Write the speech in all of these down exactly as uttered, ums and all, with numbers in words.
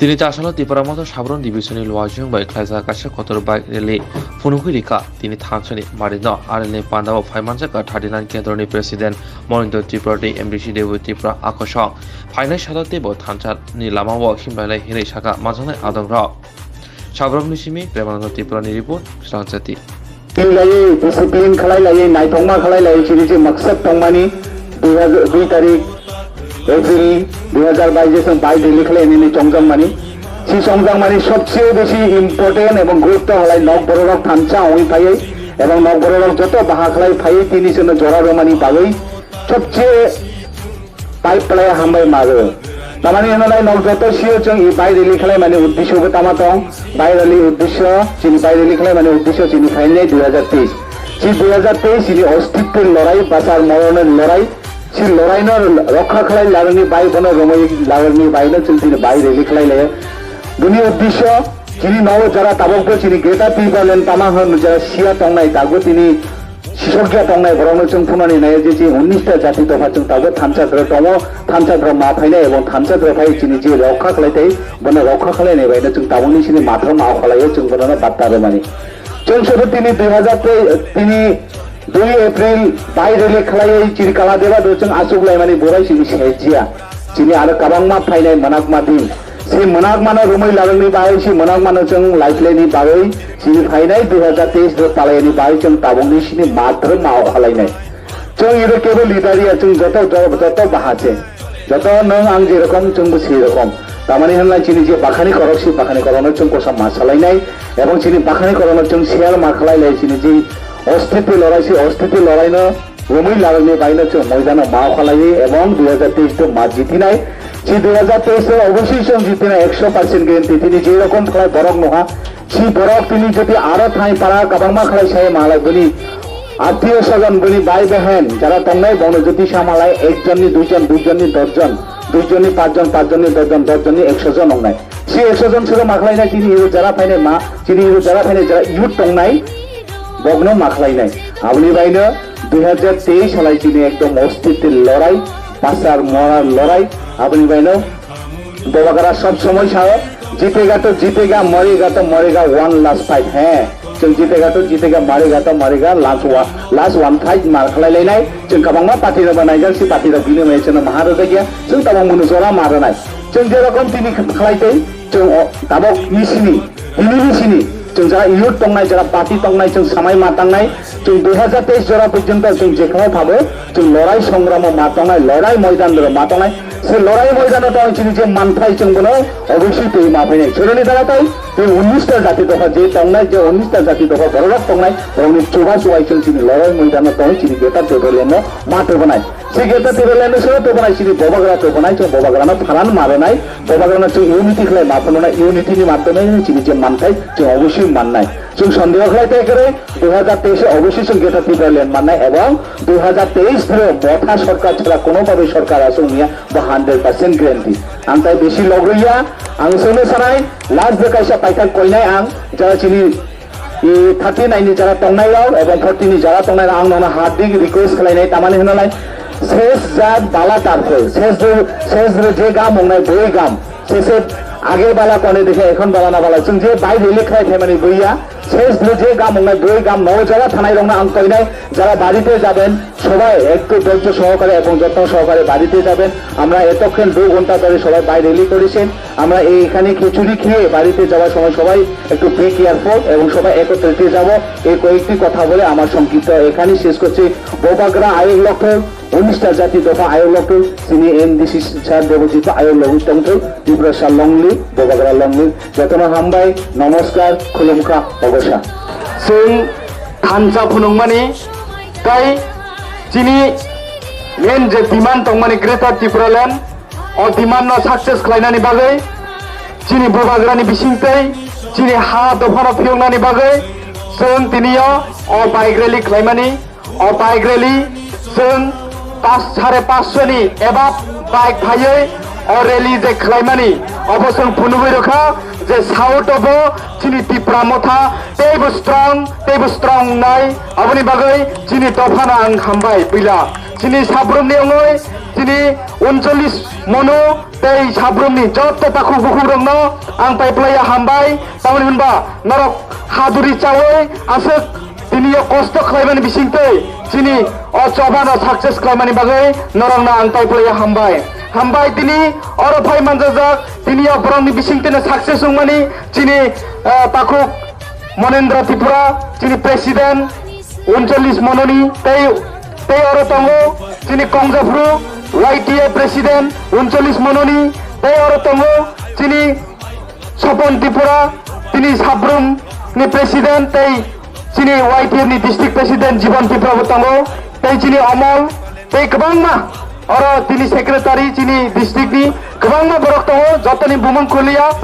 Tini Chasalo Tipra Motha Sabron Division ni Luajung bai khlaijak kaisa kotor bike rally phunugwi rikha. Tini thansani marino a rally ni pandao phaimanjakha thirty nine kendroni president Monindra Tripura tei M D C Debu Tripura akosong. Phainai salo teibo thansa ni lamao himlailai hinwi sakha manjaknai adongrok. Sabron ni simi Premananda Tripura ni report, Srangchati. Tin laiwi, discipline khlai laiwi, naithokma khlai laiwi, chini je maksad tongmani, dui hajar, dui tarik April dui hajar bais je chwng bai rally khlai nini chongjak mani. Si chongjak mani sobse besi important ebong gurutto halai nok bororok thansa ongwi phaiwi ebong nok bororok joto baha khlai phaiwi tini chwngno jora rwmani bagwi sobse Pai phlai hambai mago. Tamani hwnalai nok joto sio chwng i bai rally khlai mani uddesho bo tama tong. Bai rally uddesho, chini bai rally khlai mani uddesho chini phainai dui hajar teis. Si dui hajar teis chini ostitto lorai, bachar moronor lorai. Si lorai no rokha khlai larni bai bono romoi larni bai no chwng chini bai rally khlai le. Bini uddesho chini nogo jara tabok bo chini Greater Tipraland tama hwn jara sia tongnai dago tini Sisokya tongnai borokno chwng phunani nai je chini unnish ta jati dopha chwng tabuk thansa dro tongo, thansa dro ma phainai ebong thansa dro phai chini je rokha khlai tei bono rokha khlainai bai no chwng tabukni sini mathang ma khlai o chwng bono batta rwmani. Chwng sobo tini dui hajar tei tini dui April bai rally khlai chini kala deba do chwng achuk laimani borai chini sejia. Chini aro kabangma phainai manakma din. Si mwnakmano romwi larwkni bagwi, si mwnakmano chwng laiphileni bagwi, sini phainai dui hajar teis bo palayani bagwi chwng tabukni sini madrwma o khalainai. Chwng iro kebo leader ya, chwng joto, joto, joto baha se. Joto nwng ang je rokom, chwngbo se rokom. Tamani hwnlai chini je bakhani korok, si bakhani korokno chwng kosa ma salainai, ebong chini bakhani korokno chwng share ma khlailai, chini je ostiti lorai, si ostiti loraino Romwi larwkni baino chwng moidano ma khalaiwi ebong dui hajar teis to ma jitinai. Si dui hajar teis to obosoi chwng jitinai ekso percent guarantee. Tini je rokom khlai borok noha, si borok tini jodi aro thai para kabangma khlai sai malai bini attiyo sojon bini bai behen jara tongnai bono jodi samalai ekjonni duijon, duijonni doshjon, duijonni pachjon, pachjonni doshjon, doshjonni ekso jon wngnai. Si ekso jon sero ma khlainai tini hero jara phainai ma, tini hero jara phainai jara youth tongnai. Bokno ma khlainai. Aboni baino dui hajar teis salai chini ekdom ostiti lorai, pasar morar lorai. Aboni baino Bobagra sob somoi sao, jitega to jitega, marega to marega, one last fight. He, chwng jitega to jitega, marega to marega, last one, last one fight mar khlai lainai. Chwng kabangma party rok naijak, si party rok bini mai chwngno maha rwjakya. Chwng tabok munu jora ma rwnai. Chwng je rokom tini khlai tei, chwng o tabok ni sini, tini ni sini, chwng jara youth tongnai, jara party tongnai, chwng samai ma tangnai, chwng dui hajar teis jora porjonto chwng jekhao thabo, chwng lorai songramo ma tongnai, lorai moidan ro ma tongnai, se lorai moidano tong chini je manthai chwng bono obosoi twi ma phainai. Choroni dara tai, tei unnish ta jati dopha je tongnai, je unnish ta jati dopha borok tongnai, borokni chuba chubai chwng chini lorai moidano tong chini beta tebeleno ma tebonai. Sikhe ta tibeleno sero tobonai chini bobagra tobonai, chwng bobagrano pharan maronai, bobagrano chwng unity khlai ma phunuknai, unity ni matome chini je manthai chwng obosoi mannai. Chwng sondeho khlai tai kwrwi, dui hajar teis obosoi chwng Greater Tipraland mannai ebong dui hajar teis phiro Motha sorkar chwla kono babe sorkar aswk wngya bo hundred percent guarantee. Ang tai besi logriya, ang chwngno sanai, last bo kaisa paithak koinai ang, jara chini I thirty nine ni jara tongnai rok ebong forty ni jara tongnai rok ang nono hardik request khlainai tamani hwnalai ses jat bala tarpho ses je, ses je je gam ongnai boi gam se se age bala kone dekhe ekhon bala na bala chwng je bai rally khlai thaimani boiya ses je je gam ongnai boi gam no jara thanai rokno ang koinai jara barite jaben সবাই একটু ধৈর্য সহকারে এবং যত্ন সহকারে বাড়িতে যাবেন। আমরা এতক্ষণ দু ঘন্টা ধরে সবাই বাইরে র্যালি করেছেন। আমরা এই এখানে খিচুড়ি খেয়ে বাড়িতে যাওয়ার সময় সবাই একটু বি কেয়ারফুল এবং সবাই একত্রিত যাব। এই কয়েকটি কথা বলে আমার সংক্ষিপ্ত এখানেই শেষ করছি। Bobagra ayuk lokthung, unnish ta jati dopha ayuk lokthung, chini M D C sir Debojit ayuk logwi tongthung, Tiprasa longli, Bobagra longli, jotono hambai, nomoskar, khulumkha, ogosa. Chwng thansa phunukmani tei chini main je demand tongmani Greater Tipraland, o demand no success khlainani bagwi chini Bubagrani bisingtwi chini ha dophano phiyoknani bagwi chwng tini o, o bike rally khlaimani, o bike rally chwng pas, sare paanch sho ni eba bike phaiwi o rally je khlaimani, obo chwng phunugwi rwkha je South o bo chini Tipra Motha teibo strong, teibo strong wngnai. Aboni bagwi chini dophano ang hambai puila. Chini sabrumni wngwi Tini uncholish mono tei sabrumni joto takhuk bukhukrokno ang paiplaiya hambai, tamoni hwnba norok haduri chawi aswk tini o kosto khlaimani bisingtwi chini o chobano success khlaimani bagwi norokno ang paiplaiya hambai. Hambai tini oro phai manjajak, tini o borokni bisingtwino success wngmani chini, eh, takhuk Monendra Tripura, chini president, uncholish mononi, tei, tei oro tongo chini Kongjaphru Y T A president, uncholish mononi, tei oro tongo chini Sopon Tripura, tini Sabrum ni president, tei chini Y T F ni district president Jibon Tripura bo tongo, tei chini Omol, tei kwbangma oro tini secretary chini district ni kwbangma borok tongo, jotoni bumung kuliya.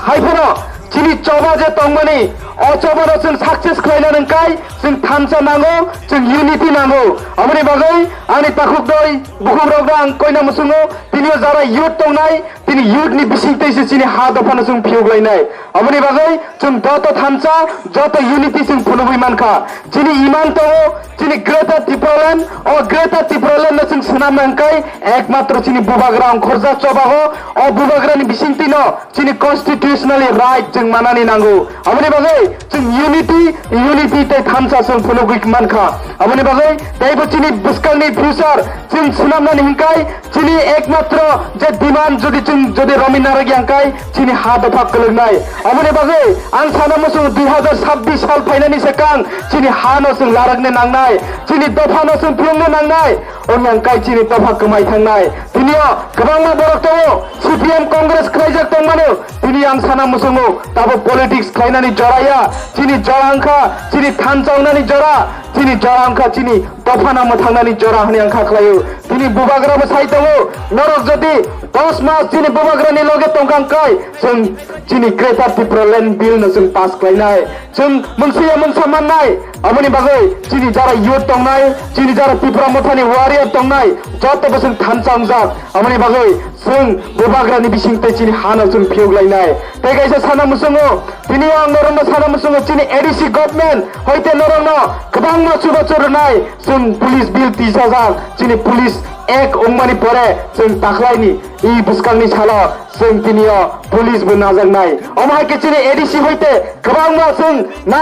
Haiphano chini choba je tongmani, o chobano chwng success khlaina nangkai, chwng thansa nango, chwng unity nango. Aboni bagwi ani takhuk doi bukhukrokno ang koina muchungo, tini o jara youth tongnai, tini youth ni bisingtwi se chini ha dophano chwng phiyok lainai. Aboni bagwi chwng joto thansa, joto unity chwng phunugwi mankha. Chini iman tongo, chini Greater Tipraland, o Greater Tipraland no chwng swnamna hwnkhe ekmatro chini bubagra ongkhorjak chobago, o bubagrani bisingtwino chini constitutionally right chwng manani nango. Aboni bagwi chwng unity, unity tei thansa chwng phunugwi mankha. Aboni bagwi teibo chini bwskangni future chwng swnamnani hwnkhe chini ekmatro je demand jodi chwng jodi romwi narwk yang kai chini ha dopha kwlwknai. Aboni bagwi ang sana muchungo dui hazar sabbish sal phainani swkang chini ha no chwng larwkni nangnai, chini dopha no chwng phiyokno nangnai, ong yang kai chini dopha kwmai thangnai. Tini o kwbangma borok tongo, C P M Congress khlaijak tongmano, tini ang sana muchungo tabo politics khlainani jora ya, chini jora wngkha chini thansa wngnani jora, chini jora wngkha chini dophano mwthangnani jora hwnwi ang kha khlaio. Tini bubagra bo sai tongo, norok jodi dos mas chini bubagrani loge tongkha hwnkhe chwng chini Greater Tipraland Bill no chwng pass khlainai. Chwng mungsa ya mungsa mannai. Aboni bagwi chini jara youth tongnai, chini jara Tipra Mothani warrior tongnai, joto bo chwng thansa wngjak. Aboni bagwi chwng bubagrani bisingtwi chini hano chwng phiyok lainai. Tei kaisa sana muchungo, tini o ang norokno sana muchungo chini A D C government hoite norokno kwbangma chubachu rwnai. Chwng police bill tisajak, chini police act wngmani pore chwng takhlaini i bwskangni salo chwng tini o police bo najaknai. Omo hai khe chini A D C hoite kwbangma chwng na,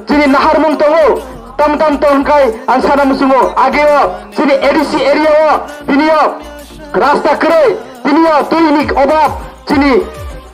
chini naharmung tongo. Tam tam tong hwnkhe ang sana muchungo, age o chini A D C area o tini o rasta kwrwi, tini o twi ni obab, chini,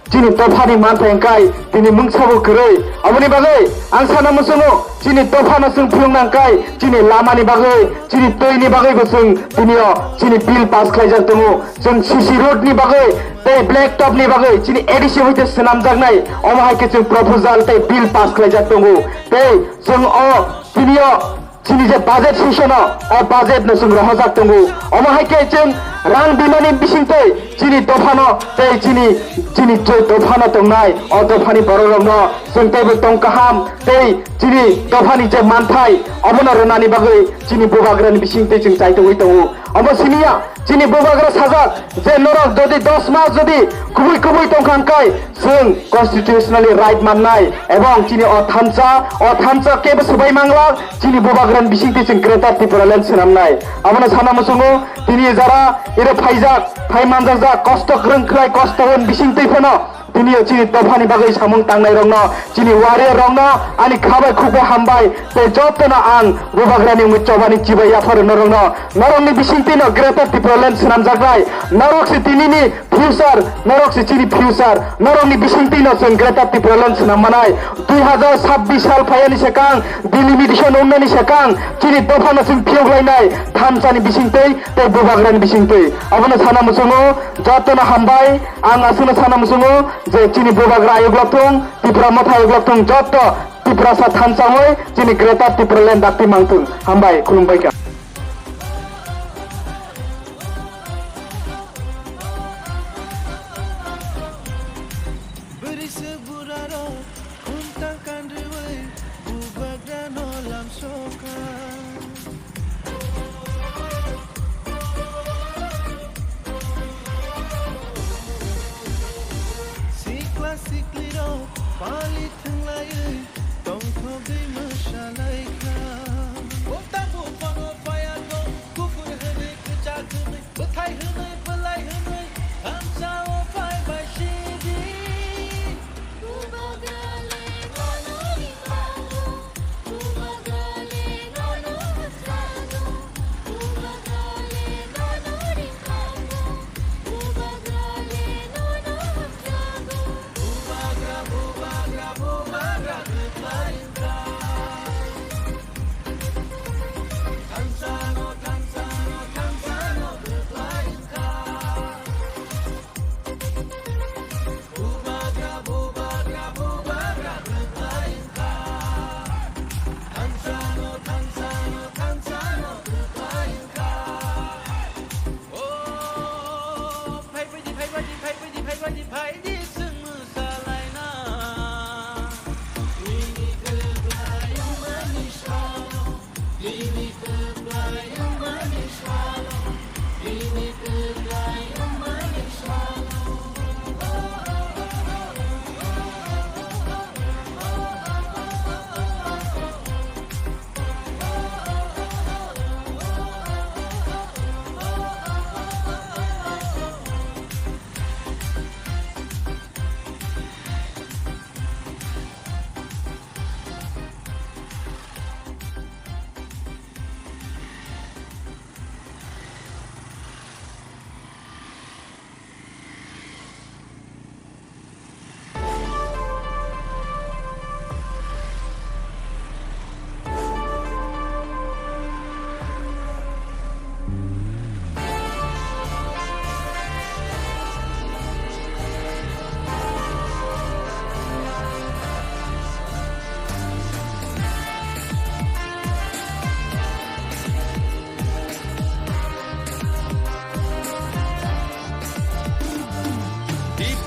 chini dophani manthai hwnkhe tini mungsabo kwrwi. Aboni bagwi ang sana muchungo, chini dophano chwng phiyokna hwnkhe chini lamani bagwi, chini twini bagwi bo chwng tini o chini bill pass khlaijak tongo. Chwng C C road ni bagwi tei black top ni bagwi chini A D C hoite swnamjaknai, omo hai khe chwng proposal tei bill pass khlaijak tongo. Tei chwng o tini o chini je budget session o, o budget no chwng rohorjak tongo. Omo hai khe chwng rang bimani bisingtwi chini dophano tei chini, chini je dophano tongnai, o dophani borok rokno chwng teibo tong kaham tei chini dophani je manthai obono rwnani bagwi chini bubagrani bisingtwi chwng chaitogwi tongo. Omo siniya chini bubagra sajak je norok jodi dos mas jodi kubui kubui tongkha hwnkhe chwng constitutionally right mannai ebong chini o thansa, o thansa kebo swbai manglak, chini bubagrani bisingtwi chwng Greater Tipraland swnamnai. Abono sana muchungo tini jara iro phaijak, phai manjakjak, kosto kwrwng khlai, kosto hwn bisingtwi phano tini o chini dophani bagwi samung tangnairokno, chini warrior rokno ani khabai khukbai hambai tei jotono ang bubagrani wngwi chobani chibai yapharo norokno, norokni bisingtwino Greater Tipraland swnamjaknai. Norok se tinini future, norok se chini future, norokni bisingtwino chwng Greater Tipraland swnam manai. Dui hazar sabbish sal phaiyani swkang delimitation wngnani swkang chini dophano chwng phiyok lainai thansani bisingtwi tei bubagrani bisingtwi. Abono sana muchungo jotono hambai, ang aswkno sana muchungo je chini bubagra ayuk lok thung, Tipra Motha ayuk lok thung, joto Tiprasa thansa wngwi chini Greater Tipraland dakti mang thung. Hambai, khulumbai kha. Bwrwi se bura rok khum tang kan rwi bubagra no lam sokha. Sikla sikli rok pali thwnglaiwi tongthogwi mwsalaikha. Bota buphano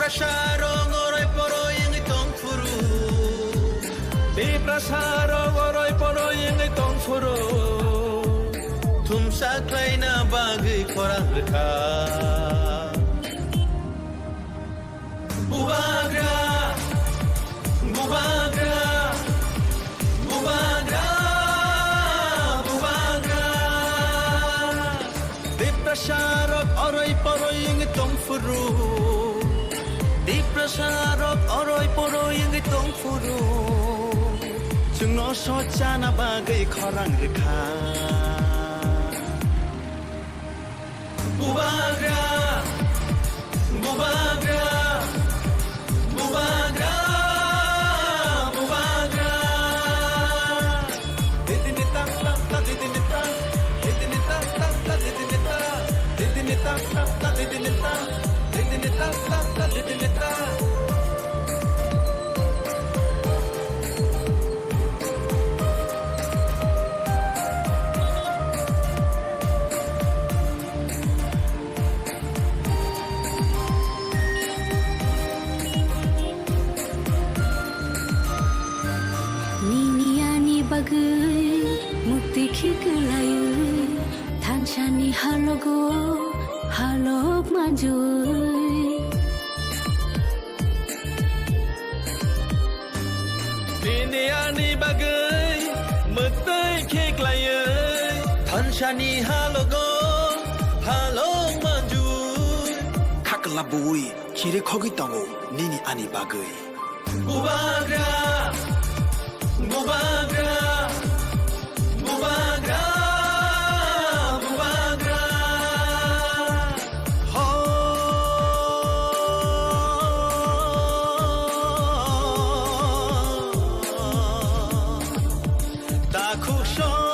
Tiprasarok oroi poroi wngwi tong phuru. Tiprasarok oroi poroi wngwi tong phuru. Thumsa khlaina bagwi khorang rwkha. Bubagra, Bubagra, Bubagra, Bubagra. Tiprasarok oroi poroi wngwi tong phuru. Tiprasarok oroi poroi wngwi tong phuru. Chwngno sochana bagwi khorang rwkha. Bubagra, Bubagra, Bubagra, Bubagra. Didini ta ta ta, didini ta, didini ta ta ta, didini ta, didini ta ta ta, didini ta, didini ta ta ta, didini ta. Nini ani bagwi mukti khiklaiwi, thansani halogo halok manjui. Nini ani bagwi mwtwi khiklaiwi, thansani halogo halok manjui. Khakla bui khiri khogwi tongo nini ani bagwi. Bubagra, Bubagra, Bubagra, Bubagra. Ho. Takhuk song.